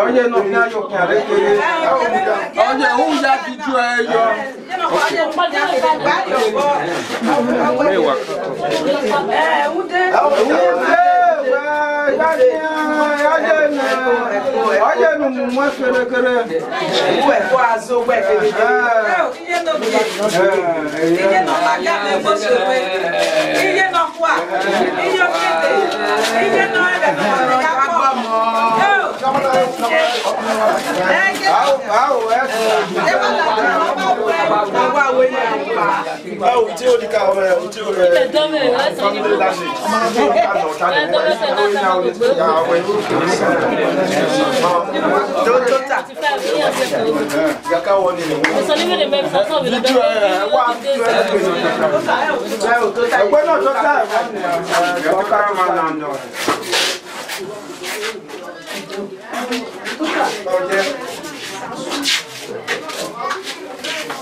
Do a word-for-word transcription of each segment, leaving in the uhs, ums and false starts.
Ọye nọ khian yo khian rre kere. Ọye u ya video ẹ yọ. Ọye ne mu mu kere kere. Uwẹ kua zo wẹ kere. Iye ne ọ viẹ, iye ne ọ ma ga vbe ẹvbo sẹ wẹ, iye ne ọ khua, iye ọgẹdẹ, iye ne ọ rẹn vbe ẹvbo ya kpọ. Ao, ao, ẹ. Ẹ wa la, ẹ wa la, ẹ wa wẹ ya. Báwo tí ó di ká ọmọ ẹ, tí ó rẹ family language. Ká lọ tá lẹ, ó yà wẹ. Tó, tó tà. Yaka wọ ni. Video ẹ wá. Ẹgbẹ́ náà tó tà ẹ wá. Ẹ tó ká máa nà nọ.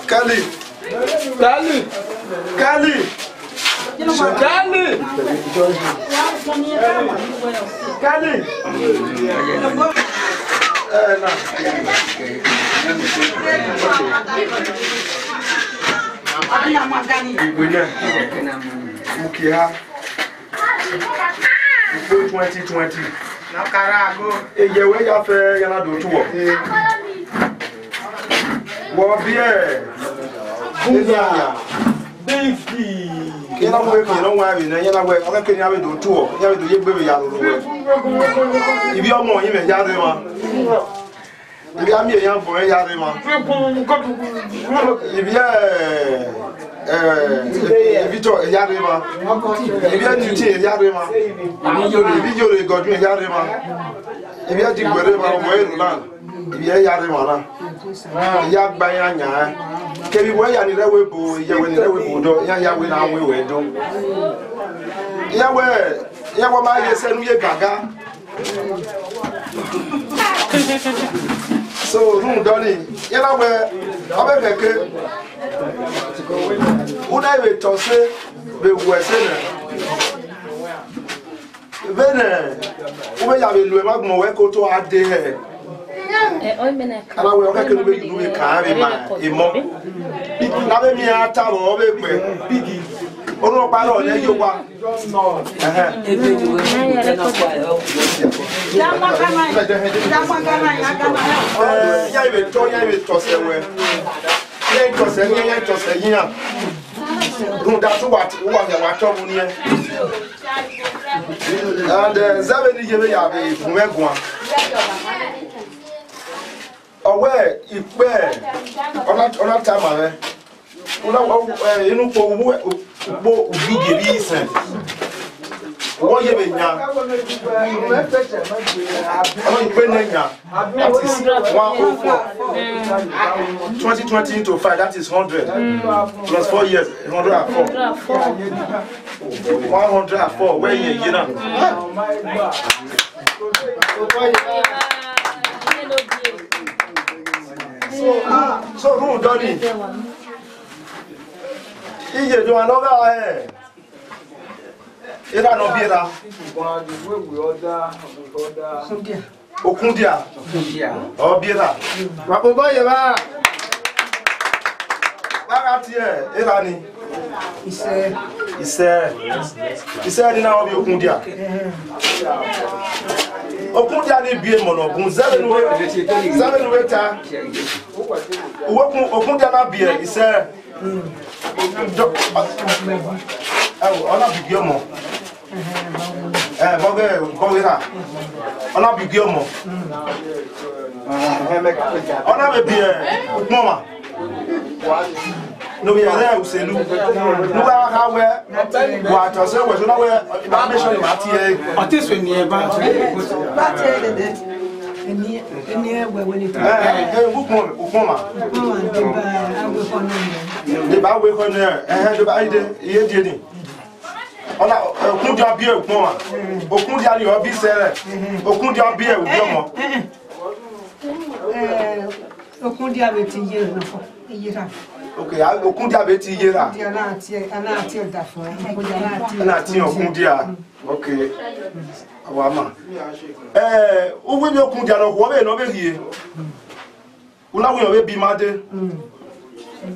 Kali. Kali. Kali. Kali. Kali. Eh, na. Igbe nẹ. Uki ha. Ukpo twenty twenty. Eyẹ wẹ ya fẹ ya na do tuọ. Wọ biẹ. Enia. Iran wẹ ke iran wa vbe nẹ, iran wẹ, ọ kẹkẹ ne iran vbe do tuọ, iran vbe do ye egbe vbe ya roro wẹ. Ivbi ọmọ hin mwẹ ya rre emwa. Ivbi a miẹn eyan bọ ya rre emwa. Ivbi ẹ, ẹ, Victor ya rre emwa. Ivbi ẹ Newton ya rre emwa. Ivbi Iyore Godwin ya rre emwa. Ivbi ẹ Digbe rre emwa, ọmọ Eroland. Ivbi ẹ ya rre emwa na. Ya gba iran yan. Kevbe wẹ ya ni rre ẹvbo ebo, iyẹwẹ ni rre ẹvbo ebo dọ, iran ya wẹ na wẹ wẹ do. Iran wẹ Iran wa ma ye sẹ ne u ye gaga. So, rhunmwuda ọnii, iran na wẹ, ọ vbe khẹke, u na vbe tọ sẹ vbe wẹ sẹ nẹ. Vbene u vbe ya vbe lu emwa agbọn wẹ ke otọ a de hẹ. Ẹ, ọ mẹ na ka. Ara wẹ, ọ khẹke ne u vbe, ne u vbe ka vbe ma emọ. Na vbe miẹn a ta vbe ọ vbe gbe. Orhunmwu ọkpa rrọọ nẹ ye owa. Ẹhẹn. Ẹ, ya vbe tọ, ya vbe tọ sẹ wẹ. Ya vbe tọ sẹ, ya vbe tọ sẹ iran. Rhunmwuda te uwa, uwa khian wa tọ vbe uniẹn. And, eh, zẹ vbene I ye vbe ya vbe gun mwẹ guan. Ọ wẹ ikpẹ, ọ na, ọ na tama mwẹ. Ọ na, ọ, eh, inu ukpo, ukpo ugbighi vbe isẹn. Ọ ye vbe yan. Ọ na ikpe ne yan. That is one oh four. Twenty twenty into five, that is hundred. Plus four years, hundred and four. One hundred and four, where you, you know? So, so, rhunmwuda ọnii, iye do anọ gha hẹ. Erha ne ọ biẹ erha. Okundia. Ọ biẹ erha. Wa kpobọ ye evba. Vbe a gha tie erha ni? Isẹ. Isẹ. Isẹ ni na ọ biẹ Okundia. Okundia ni biẹ emọ ne ọ bun, zẹ vbene u vbe, zẹ vbene u vbe ta. Uwẹ Okun-, Okundia na biẹ Isẹ. Dọ-, ẹvbo, ọ na bibiẹ ọmọ. Ẹ, bọghe, bọghe erha. Ọ na bibiẹ ọmọ. Ọ na vbe biẹ ukpọnmwa. Ne ovbi ẹre uselu. Ne uwa kha wẹ, wa tọ sẹ wẹ, so na wẹ, ma make sure ma tie ẹre. Ọ te sẹ eni ẹre ba. Ba tie ẹre dede. Eni, eni ẹre wẹ wẹ ni. Ẹ, ẹ, ukpọn, ukpọnmwa. Ukpọnmwa, deba, awe kọ nọ. Deba awe kọ nọ, ẹhẹn, deba ide, iye die ni. Ọ na, Okundia biẹ ukpọnmwa. Okundia ni ọ biẹ Isẹ rẹ. Okundia biẹ ubiọmọ. Eh, Okundia vbe te iye nọkhọ, iye erha. Okay, a, Okundia vbe te iye erha. Okundia na tie, a na tie ọdafẹn, Okundia na tie. A na tie Okundia. Okay. Awa ma. Eh, uwu ivbi Okundia nọkhọ vbe ne ọ vbe rhie. U na winna vbe biẹ ima dee. Mm.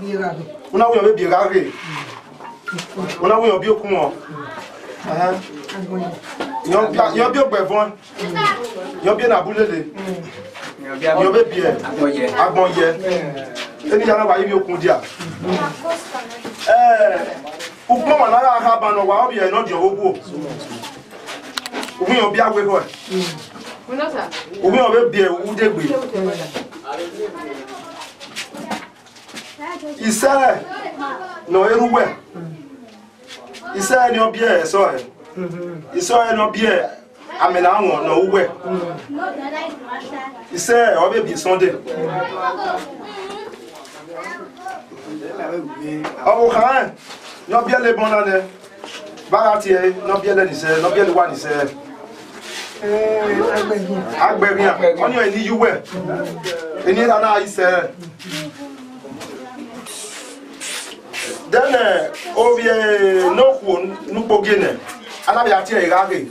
Biẹ erha ghe. U na winna vbe biẹ erha ghe. U na winna biẹ Okunmwọ. Ẹhẹn. Agbọn ye. Yọ biẹ, yọ biẹ Ogbẹvọn. Yọ biẹ Nabulele. Yọ vbe biẹ Agbọn ye. Agbọn ye. Eni ya na wa ivbi Okundia. Eh, ukpọnmwa na gha kha ban ne ọ wa, ọ biẹ ne ọ diọn vbe ogho. Uwinna ọ biẹ awe khọe. Uwinna ọ vbe biẹ udegbe. Isẹ ne ọ rre uwẹ. Isẹ ne ọ biẹ ẹsọhẹ. Isọhẹ ne ọ biẹ amẹ ne a wọn ne ọ rre uwẹ. Isẹ ọ vbe biẹ Sunday. Ọvbokhan rẹn ne ọ biẹ lele ebọn na nẹ, vbe a gha tie ẹre ne ọ biẹ lele isẹ, ne ọ biẹ lele uwa ni sẹ? Eh, Agbẹghian. Agbẹghian, ọni ọ ni ye uwẹ. Eni erha na isẹ. Then, eh, ovbi, eh, ne okhuo ne ukpogie nẹ, a na vbe a tie ẹre Ighaghe.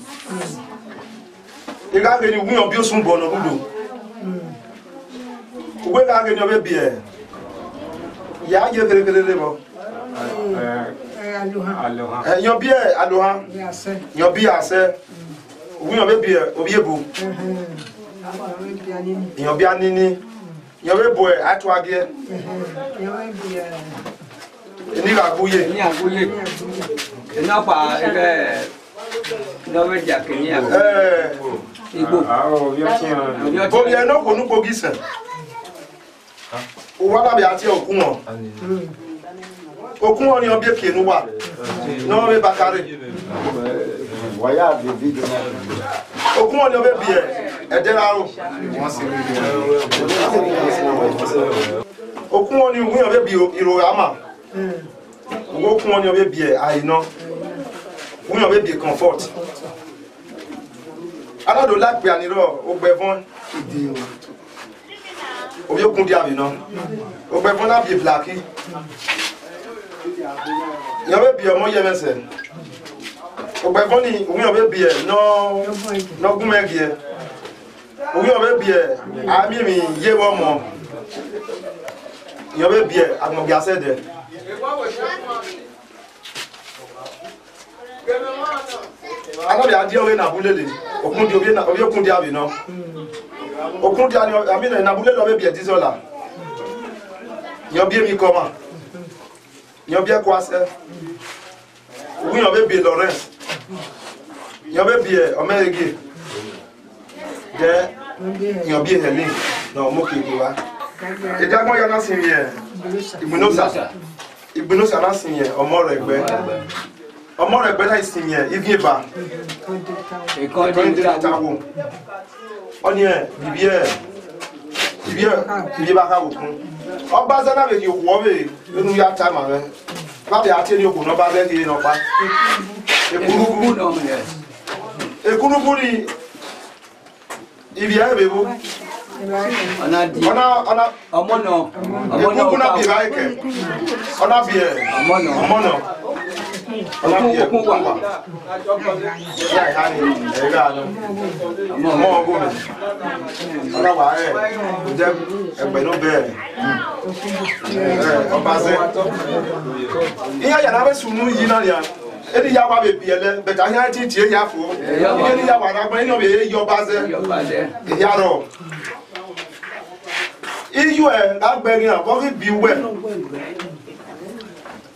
Ighaghe ni uwinna ọ biẹ Osunbọ ne ọ rre Udo. Uwẹ Ighaghe ni ọ vbe biẹ, ya ye kherekhere rre vbọ. Eh, Alohan. Alohan. Eh, yọ biẹ Alohan. Biẹ Asẹ. Yọ biẹ Asẹ. Uwinna ọ vbe biẹ Ovbiebo. Ẹhẹn. Yọ biẹ Anini. Yọ biẹ Anini. Yọ vbe bu Atuagiẹ. Ẹhẹn. Yọ vbe biẹ Eni gha gu ye. Eni gha gu ye. Eni ọkpa, ebe, ne ọ vbe dia ke eni gha gu. Eh. Igbo. Ah, ovbi ọtiọnrẹn. Ovbi ọtiọnrẹn. Ovbi ẹre ne okhuo ne ukpogie sẹ. Uwa na vbe a tie Okunmwọ. Okunmwọ ni ọ biẹ Ekienu uwa. Ne ọ vbe Bakare. Wa ya vbe video na. Okunmwọ ni ọ vbe biẹ Ẹdẹraro. Okunmwọ ni uwinna ọ vbe biẹ Iroghama. Uwẹ Okunmwọ ni ọ vbe biẹ Arinọ. Uwinna ọ vbe biẹ Comfort. A na do la ikpia ni rrọọ, Ogbẹvọn. Ovbi okun dia vbe nọ. Ogbẹvọn na biẹ Blackie. Yọ vbe biẹ ọmọ ye mwẹ sẹ. Ogbẹvọn ni, uwẹ yọ vbe biẹ nọ, nọ gun mwẹ giẹ. Uwẹ yọ vbe biẹ, a miẹn emwi ye vbe ọmọ. Yọ vbe biẹ, agbọn gia sẹ dẹ. A na vbe a die ọghe ne abulele, okun dia ovbi na, ovbi okun dia vbe nọ. Okun dia ni, a miẹn ne abulele ọ vbe biẹ Dizola. Yọ biẹ emwi kọmwa. Yọ biẹ Kuasẹ. Uwẹ yọ vbe biẹ Lawrence. Yọ vbe biẹ Ọmẹrege. Then yọ biẹ Helen. Nọ mo ke gbe wa. Edagbọn ya na sin mwẹ Igbinosa. Igbinosa na sin mwẹ ọmọ rẹ ẹgbẹ. Ọmọ rẹ ẹgbẹ na sin mwẹ ivin eva. Ekọn de ta wo. Ọni ẹ, ivie, ivie, ivie ba kha vbe okun. Ọbaza na vbe rhie okhuo vbe, vbene u ya ta ma mwẹ. Vbe a vbe a tie rhie okhuo ne Ọbaza rhie ne ọkpa. Ekurubu. Ekurubu ni, ivie ẹre vbe vbo. Ọna di. Ọna, ọna, Ọmọ nọ, ọmọ nọ, ekurubu na biẹ evbare kẹ. Ọna biẹ. Ọmọ nọ. Ọmọ nọ. Ọna biẹ. Okun, okun wa. Ya, ya ni, ẹ gha nọ. Ọmọ ọgọ mi. Ọna wa ẹ, odẹ, ẹgbẹ ne obẹ. Ẹ, Ọbaza. Iran ya na vbe sunu yi na nia. Eni ya wa vbe biẹlẹ, but a yan ti tie ya fo. Eni ya wa na gbọn, eni ọ vbe ye Ọbaza. Eya rọ. Iyuẹ gha gbe ghian, vbe ọ ghi biẹ uwẹ?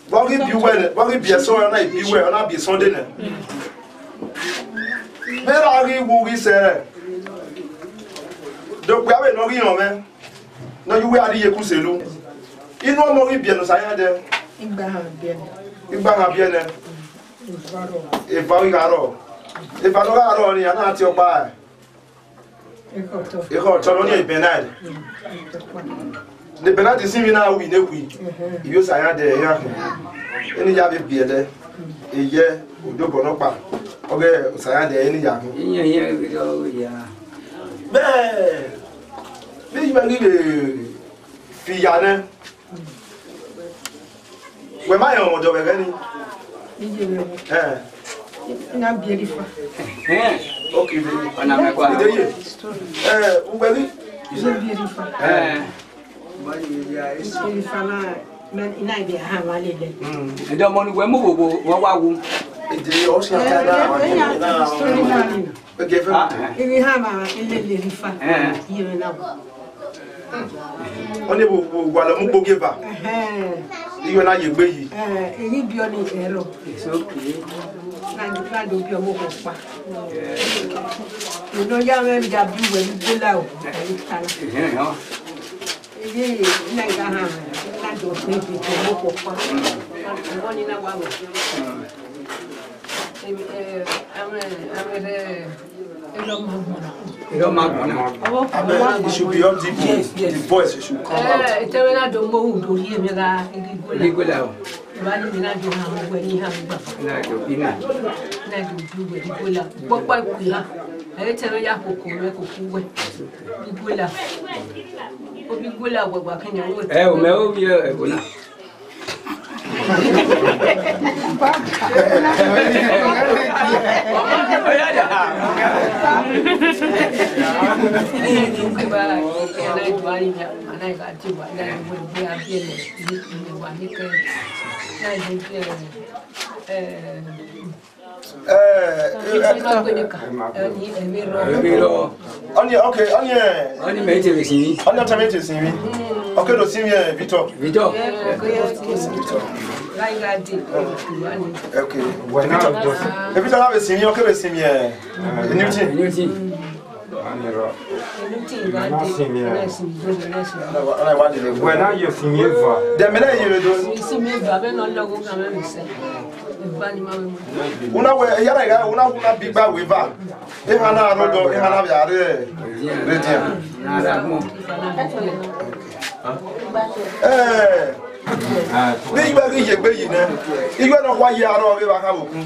Vbe ọ ghi biẹ uwẹ nẹ? Vbe ọ ghi biẹ ẹsọn, ọ na biẹ uwẹ, ọ na biẹ Sunday nẹ? Vbe erha ghi wu ghi sẹrẹ, do okpia vbene ọ ghi rọnmwẹ, ne ọ ye uwẹ a rrie iye ke uselu. Inu ọmọ ghi biẹ ne Osa yan dẹ? Igbahan biẹ nẹ. Igbahan biẹ nẹ. Eva rrọọ. Eva ghi gha rrọọ. Eva ne ọ gha rrọọ ni, a na tie ọkpa ẹre. Ekhọe ọtọ. Ekhọe ọtọ nọ ni Bernard. Ne Bernard sin vbe na wi ne khui. Ivbi Osa yan dẹ iran khin. Eni ya vbe biẹlẹ. Eyẹ, odobọ nọkpa. Ọghe Osa yan dẹ eni ya khin. Iyẹn, iyẹn, iyẹn, iyẹn. Bẹẹ, vbe iyuẹ ghi vbe fi ya nẹ. Wẹ ma rẹn ọmọdọ vbe ẹghẹ ni? Iye vbe ẹghẹ. Ẹ. Na biẹ rre ifa. Ẹ. Ok, vbe. Ọna mẹ kua. Ide ye. Ẹ, ugbẹ ni. Na biẹ rre ifa. Ẹ. Biẹ rre ifa na, mẹ, ina ide ha wa lele. Mm. Ẹdẹ ọmọ ni wẹ mu vbo vbo, wọn wa wu. Ide ye, ọ si ata na. Ẹ, ẹ, ẹ, story na ni. Ege fẹ. Ah, eh. Iri ha ma elele rre ifa. Eh. Iye mwẹ na wa. Ọni vbe uwa lọ mu kpo gie eva. Ẹhẹn. Iye na ye egbe yi. Eh, iri biẹ ọni ẹrọ. It's okay. Na do, na do biẹ ọmọ kọ pa. Unu ya mwẹ da bi uwẹ ni gbola o. Ẹhẹn, hàn. Eye, ina ga ha, ina do pe pe pe mo ko pa. Mo ni na wa wo. Em, eh, ame, ame re, ero ma gbona. Ero ma gbona. Amen. It should be audible. Yes, yes. The voice should come out. Eh, ete we na do mo hu do ri emi ga igi gola. Igi gola o. Ba ni mi na do ha mo we ni ha mo gba. Na do bi na. Na do bi we igi gola. Popo ku ha. Ete we ya koko we koko we. Igi gola. Obi gola gbagba kẹnẹ, o. Ẹ, o mẹ o bi ẹ, ẹbọ na. Eh, eh, eh, ọni, okay, ọni, eh, ọni mẹ te vbe sin mi. Ọni ọtẹn mẹ te sin mi. Okay, do sin mi, eh, Victor. Victor. Okay. Victor na vbe sin mi, okay, vbe sin mi, eh, Newton. Newton. Ọna wa dele. Wẹ na ye sin mi eva. Dẹ mẹ na ye vbe do. Sin mi eva, vbe nọ lọghọ gha mẹ mẹ sẹ. Una wẹ, ya na ga, una, una bi gba wẹ eva. Eha na aro do, eha na vbe are redian. Eh. Ni iwe ghi ye egbe yi nẹ. Iwe nọ wa ye aro ọghe vbe akha vbe okun.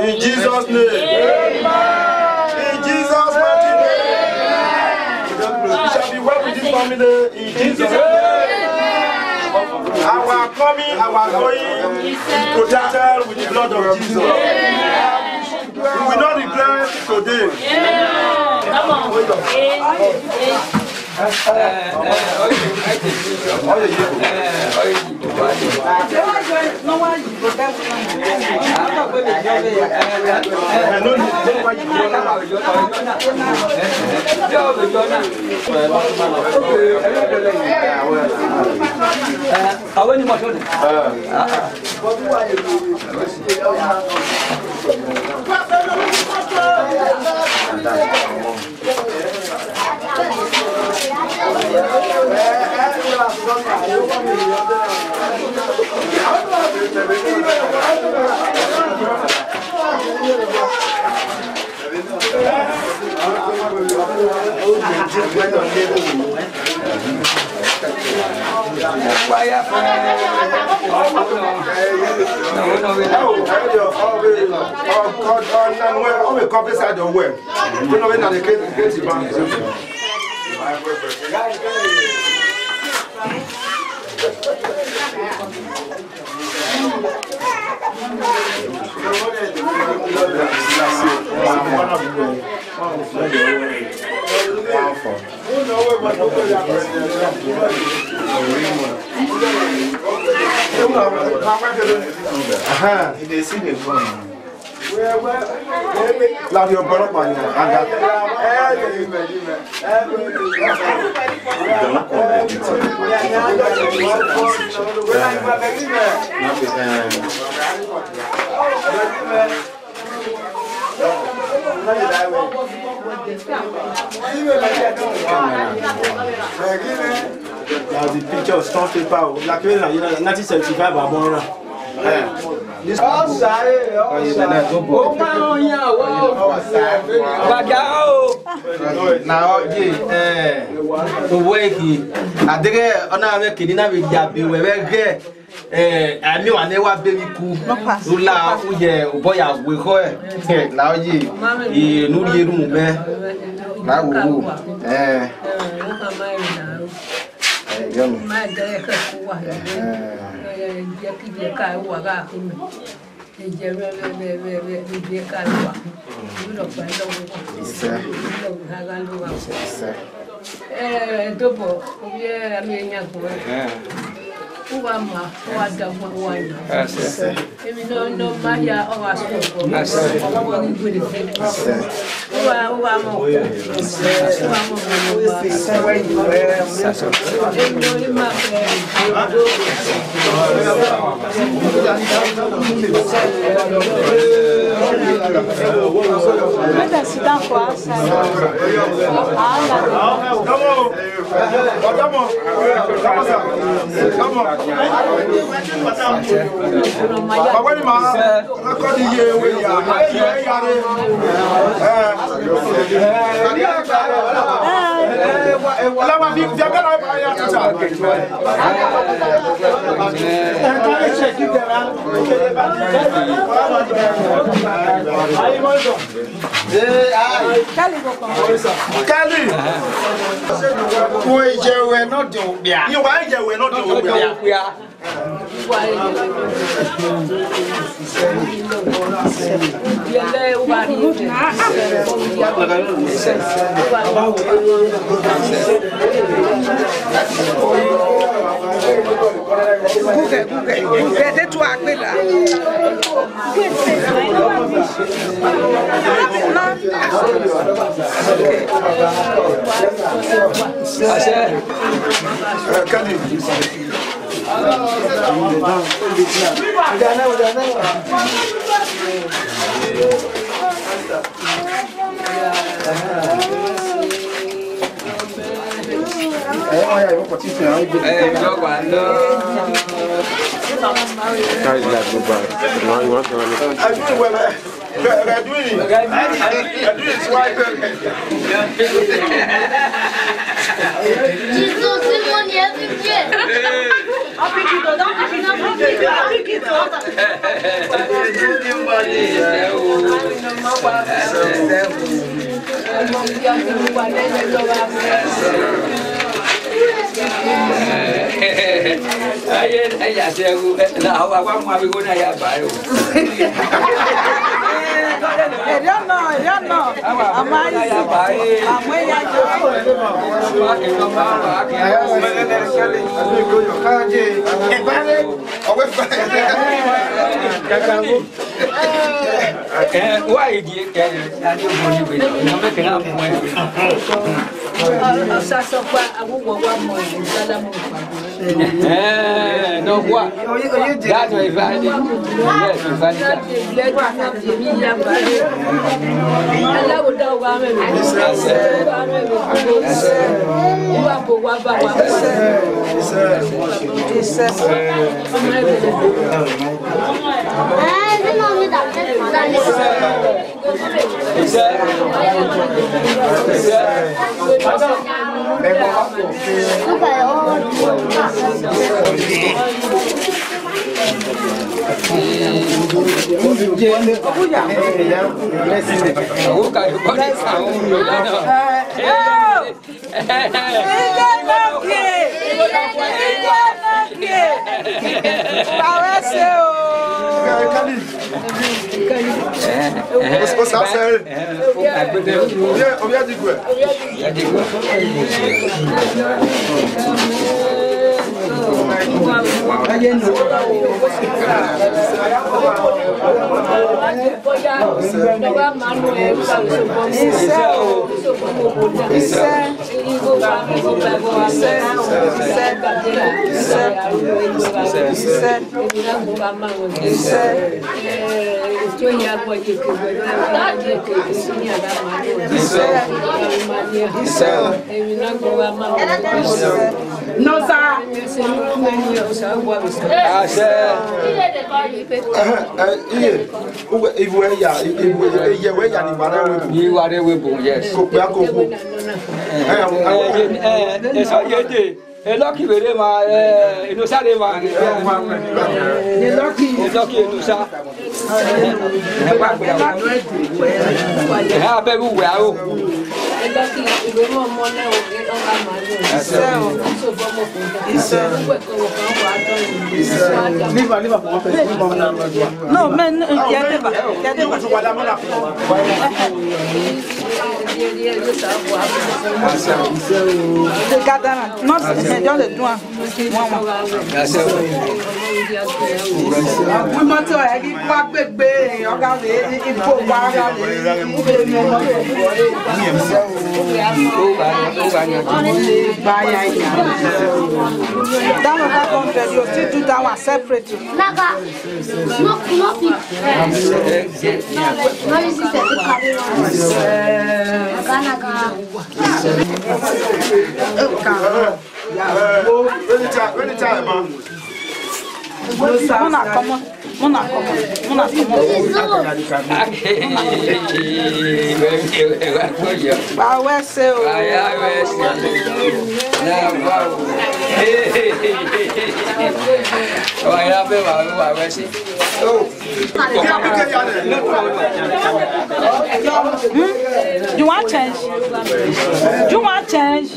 In Jesus' name. In Jesus' mighty name. Family in Jesus' name. Our coming, our going is protected with the blood of Jesus. We will not regret today. Come on. Ọvbokhan ni mọto nẹ. Ladian ọba ọlọkpa ni, aga. Now the picture, stamp paper o. Like, you know, nineteen seventy-five, I born now. Eh. This ọsa, eh, ọsa. Ọma ọyan wa ọsa. Gbada o. Na ọ ye, eh, owẹ ghi. Adeghe, ọ na mwẹ kene na vbe ya be wẹ vbe ghe. Eh, a miẹn wa ne wa be vbe iku. Ula, u ye obọ ya wẹ ekhọe. Eh, na ọ ye, eh, ne u rhie erhunmwu mwẹ. Na wo wo. Eh. Eh, yọ nọ. Ma dẹ khẹ ku wa. Eh. Eh, je ki je ka wa gha ku mi. E je vbe, vbe, vbe, vbe, vbe, vbe ka wa. Ilo pa lo. Isẹ. Ilo ha ga lo wa. Isẹ. Eh, Dobọ, ovbi amiẹn yan gbọn. Eh. U wa ma, u wa da gbọn, u wa yan. Isẹ. Emwi nọ, nọ ma hia, ọ gha sẹ obọ. Isẹ. Ọ wa ni gbele fe. Isẹ. U wa, u wa mọ. U wa mọ, mọ, mọ, mọ. Emwi nọ, ima, eh, Let us sit down for outside. Ah, no. Come on. Come on, sir. Come on. Baba ni ma, record ye we ya. Ye ya re. Eh. Lama fi, fi agara ba ya tuta. Kelly. Uwẹ ye wẹ ne ọ diọn okpia. Uwẹ ye wẹ ne ọ diọn okpia. Gugẹ, gugẹ, gugẹ, de tu agbe la. Àṣẹ. Eh, Kadi. Eh, oh yeah, you want to see, I give you. Carry that go back. No, you want to run it. Ẹdun, Ẹdun is why. Jesus, see money everywhere. Happy kiddo, don't happy kiddo, happy kiddo. Aye, aye, asẹ wu, na, awa, wa mu avigho na ya ba o. Erriọ nọ, erriọ nọ. Ama ya ba e. Ama ya yo. Eh, wa idie, eh, na ni obo ni be, na me ke na mu e. Ọ, ọ, ọ sa sọkpa, awuwọ wa mọ, ọ sa da mọ kpa. Eh, no, what? That's my value. Yes, my value. Iye Enoke! Iye Enoke! Ba wẹ se o! Osa sẹ. Ovia, ovia diguẹ. Isẹ o. Isẹ. Isẹ. Isẹ. Isẹ. Isẹ. Isẹ. Isẹ. Isẹ. Isẹ. Nọsa. Asẹ. Ẹhẹn, ẹ, iye, uwẹ, ivbi wẹ ya, ivbi wẹ, iye wẹ ya ni wa rẹ wẹ bu. Ni wa rẹ wẹ bu, yes. Ko kpia ko khuo. Ẹ, ẹ, ẹ, ẹ, eso ye de, Enoke vbe rre emwa, ẹ, Enosa rre emwa. Enoke. Enoke Enosa. Ẹ wa gbe ya. Ẹ ha bẹ vbe uwẹ aro. Isẹ o. Isẹ. Isẹ. Leave her, leave her for one person. Leave her for one person. No, man, no, get it back. Get it back. They gather am. Not, eh, just dey do am. One, one. Wimọtọ ẹghi kua gbegbe, ọgha vbe ibo wa gha vbe. That one, five hundred, you still do that one separate. Naga, no, no fit. Where is it that you carry one? Naga, naga. Muna comot, muna comot, muna comot. Ba wẹ se o. Hmm? You want change? You want change?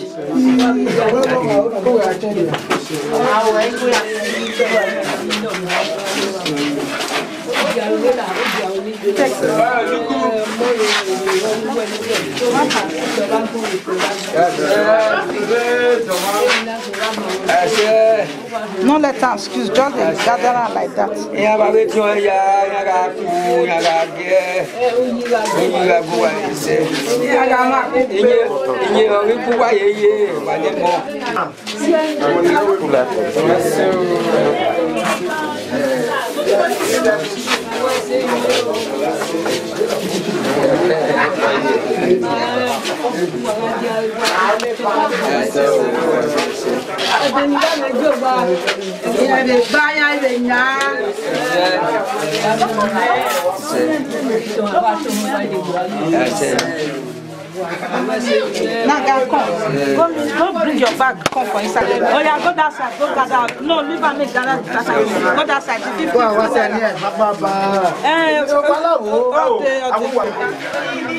No let am squeeze, just dey gather am like that. Iran ba vbe tiọn ya, iran gha ku, iran gha giẹ. Oyin gha gu wa ẹse. Iye, iye ọghe gu wa yeye, wa ne mọ. Now, guy, come. Go, go bring your bag. Come for inside. Oh, yeah, go that side. Go gather. No, leave am, make gather that side. Go that side. Go and wash your hands. Bye, bye, bye. Eh, okay, okay.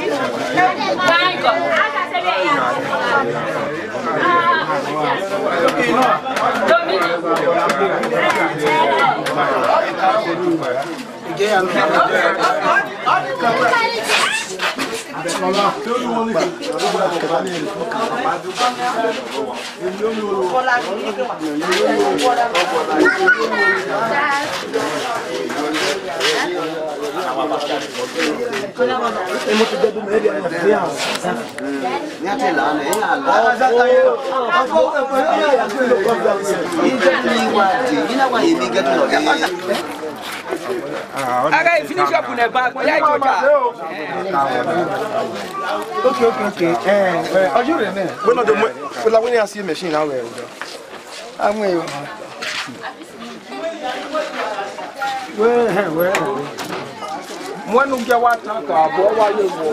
Aga, he finish up in the back. Yeah, okay, okay, okay. Eh, eh, are you ready? When not the, when I see a machine, I will. I'm with you. Wẹ, wẹ. Mu ẹnu gie wa tan ka bọ wa ye wo.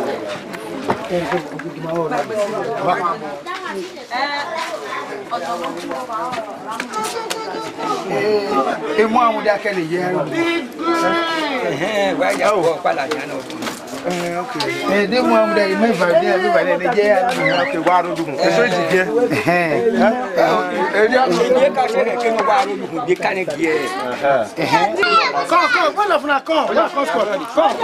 Emu amudia kẹle ye. Ẹhẹn, wa ya bọ kpala yan nọ. Eh, okay. Eh, de mu amudia, me va de, me va de, de ye. Okay, wa ro dugun. Eso ji ge. Ẹhẹn. Eh, eh, ka se ke wa ro dugun, de ka ne ge. Come, come, one of una come. One of us come. Come.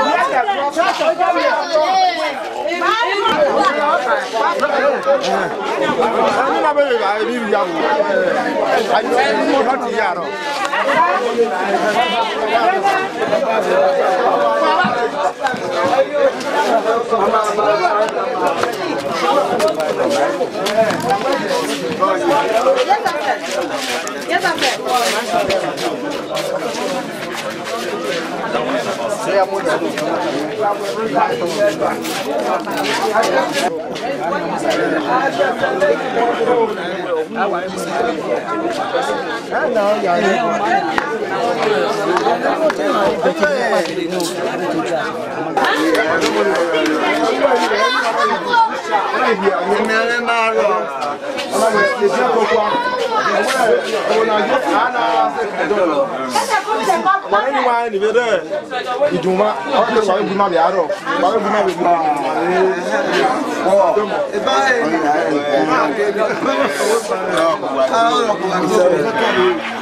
Idunmwu, ọ ke wa vbe gu ima vbe arọ, wa vbe gu ima vbe gu.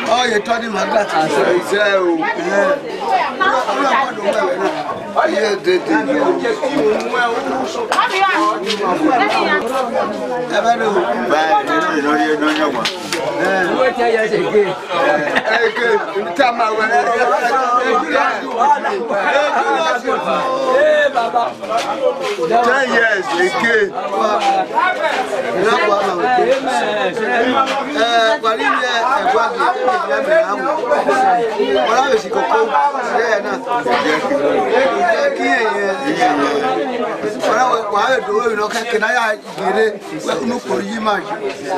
Ọ ye tọ ni ma gba. Ọ ye dede. Ẹmwẹ ne o. Ba ẹmwẹ ne ọ ye ne ọ yan wa. Eke, tama wẹ. Ten years again. Eh, wari ye ẹgua gi, ye mẹ na mu. Wara vbe si koko, ye na. Ye ki ye. Wara wa do no ke na ya gere, wẹ unu kpori yi ma yi.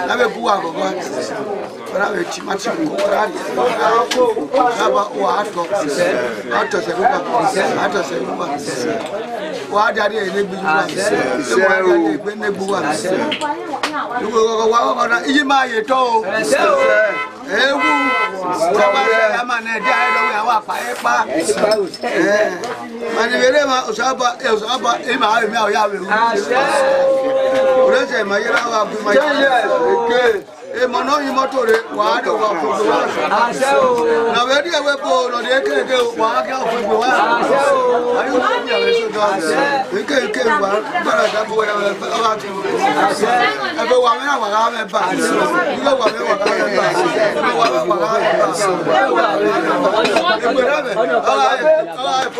Na vbe bu wa gogo. Wara vbe ti ma ti ko, wara ri. Aba wa to. Ato se buba. Ato se buba. Wa da ri ne gbi wa. Wa da ri ne gbi ne buba. Iwe wa wa wa na, iyi ma ye to o. Ewu. Wa wa ya ma ne dia e do wa pa e pa. Eh. Mani vere ma, Osaba, Osaba, ima, ima, ya vbe. Ore se ma yera wa bu ma. Ten years. Okay. Emọ ne ọ yin imọto rre, wa do wa fo gbe wa. Na vbe rhie ẹvbo ebo, ne ọ rhie ekereke, wa gha fo gbe wa. Ayo, ya vbe so da. Eke, eke, wa, gbara da bu wa, wa. Ẹvbo wa mwẹ na, wa gha mwẹ ba. Igho wa mwẹ, wa gha mwẹ ba. Ẹvbo wa mwẹ, wa gha mwẹ ba. Egbe na mwẹ, ọ gha, ọ gha,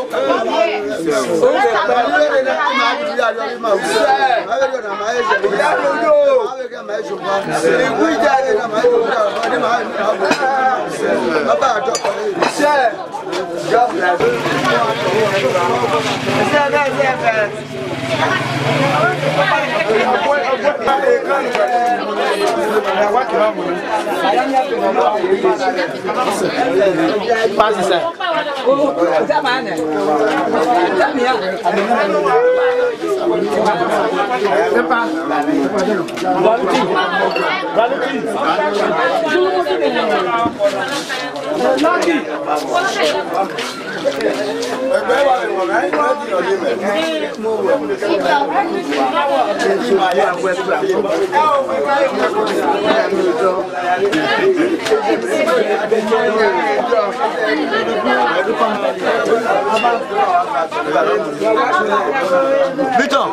Pase, sir. Victor.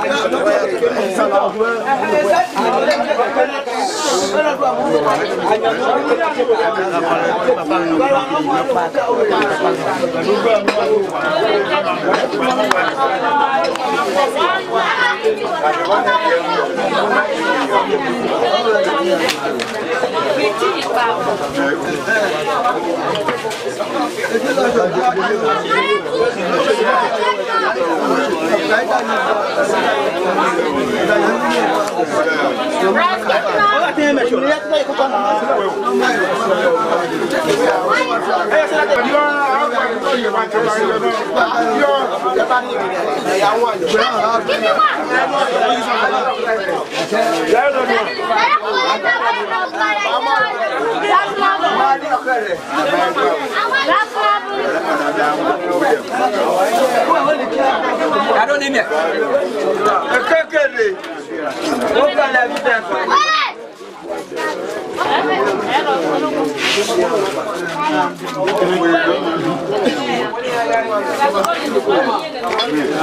Ekekere. Ó kàn lẹ fi tẹ fún.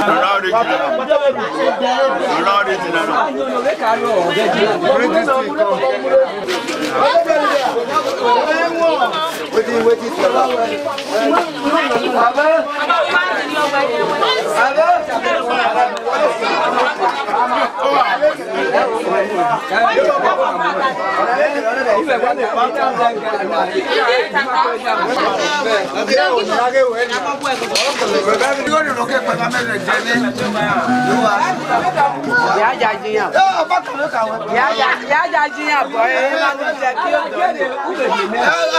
Ọlọ́run ti nana. Ọlọ́run ti nana. Bring this thing come. Wetin, wetin, Ìyá ya jiyan. Ìyá ya, ìyá ya jiyan bọ̀ ẹ́, ẹ máa ń jẹ kí ó dọ̀ ẹ́.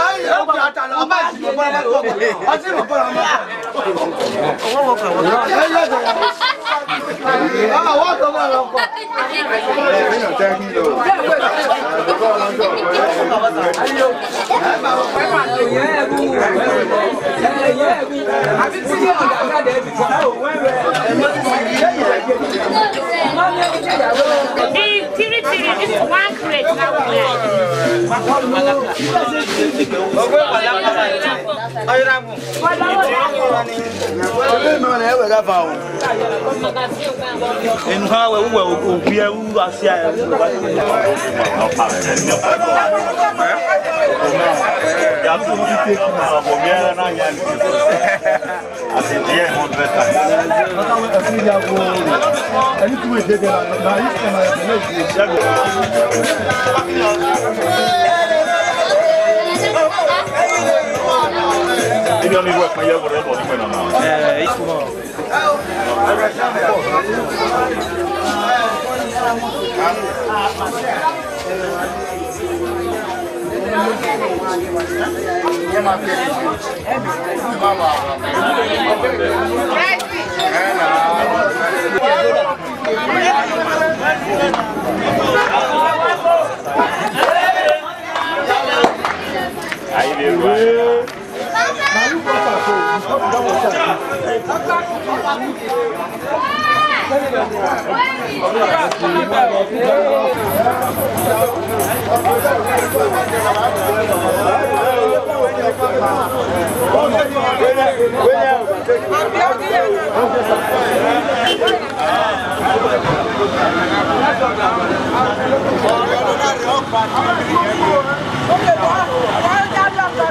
The three three, this is one crate now. Enu ha wẹ, uwẹ, u, u, u, u,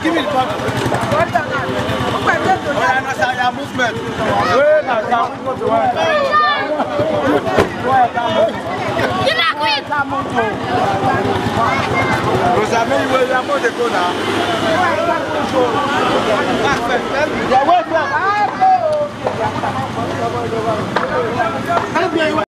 Give me the bottle. Oya, na sa ya movement. Wey na sa. Rosa, make you wear your mouth dey go now. Back first, let me.